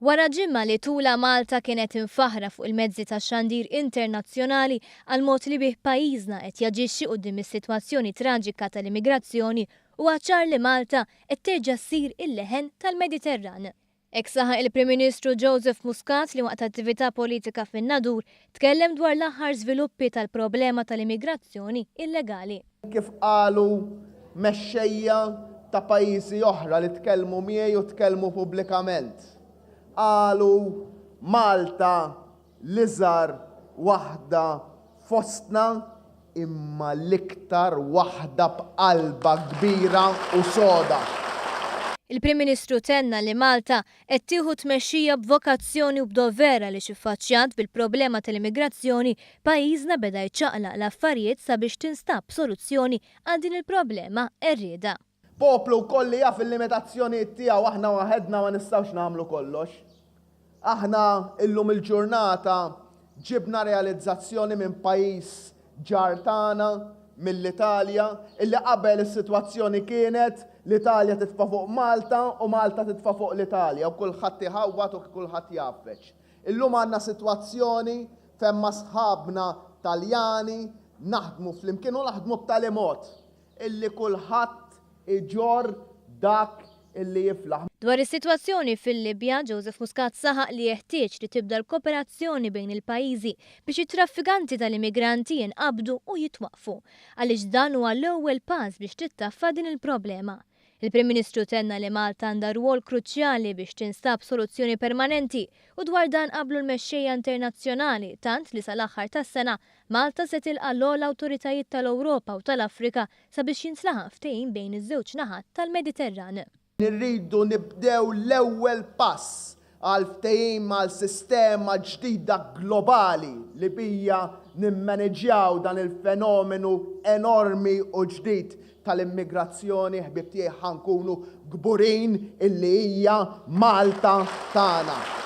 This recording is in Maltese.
Wara ġimgħa li tulha Malta kienet imfaħħra fuq il-mezzi tax-xandir internazzjonali għall-mod li bih pajjiżna qed jaġixxi quddiem is-sitwazzjoni traġika tal-immigrazzjoni, huwa ċar li Malta qed terġa' ssir il-leħen tal-Mediterran. Hekk saħaq il-Prim Ministru Joseph Muscat li waqt attività politika fin-Nadur tkellem dwar l-aħħar żviluppi tal-problema tal-immigrazzjoni illegali. Kif qalu mexxejja ta' pajjiżi oħra li tkellmu miegħi u tkellmu pubblikament. Qalu Malta l-iżgħar waħda fostna imma l-iktar waħda b'qalbha kbira u soda. Il-Prim Ministru tenna li Malta qed tieħu tmexxija b'vokazzjoni u b'dover għaliex iffaċċjat bil-problema tal-immigrazzjoni, pajjiżna beda jċaqlaq l-affarijiet sabiex tinstab soluzzjoni għal din il-problema qerrieda. Poplu wkoll li jaf il-limitazzjonijiet tiegħu, aħna waħedna ma nistgħux nagħmlu kollox. Aħna illum il-ġurnata ġibna realizzazzjoni minn pajjiż ġar tagħna, mill-Italja, illi qabel is-sitwazzjoni kienet l-Italja titfa' fuq Malta u Malta titfa' fuq l-Italja u kulħadd iħawwad u kulħadd jgħaffeġ. Illum għandna sitwazzjoni fejn ma' sħabna Taljani naħdmu flimkien u naħdmu b'tali mod illi kulħadd iġorr dak illi jiflaħ. Dwar is-sitwazzjoni fil-Libja, Joseph Muscat saħaq li jeħtieġ li tibda l-koperazzjoni bejn il-pajjiżi biex it-traffikanti tal-immigranti jinqabdu u jitwaqqfu, għaliex dan huwa l-ewwel pass biex tittaffa din il-problema. Il-Prim Ministru tenna li Malta għandha rwol kruċjali biex tinstab soluzzjoni permanenti u dwar dan qablu l-mexxejja internazzjonali tant li sal-aħħar tas-sena Malta se tilqa' l-ogħla awtoritajiet tal-Ewropa u tal-Afrika sabiex jintlaħaq ftehim bejn iż-żewġ naħat tal-Mediterran. Irridu nibdew l-ewwel pass għal ftehim għal sistema ġdida globali li bija nimmaniġjaw dan il-fenomenu enormi u ġdid tal-immigrazzjoni, ħbieb tiegħi ħa nkunu kburin illi hija Malta tagħna.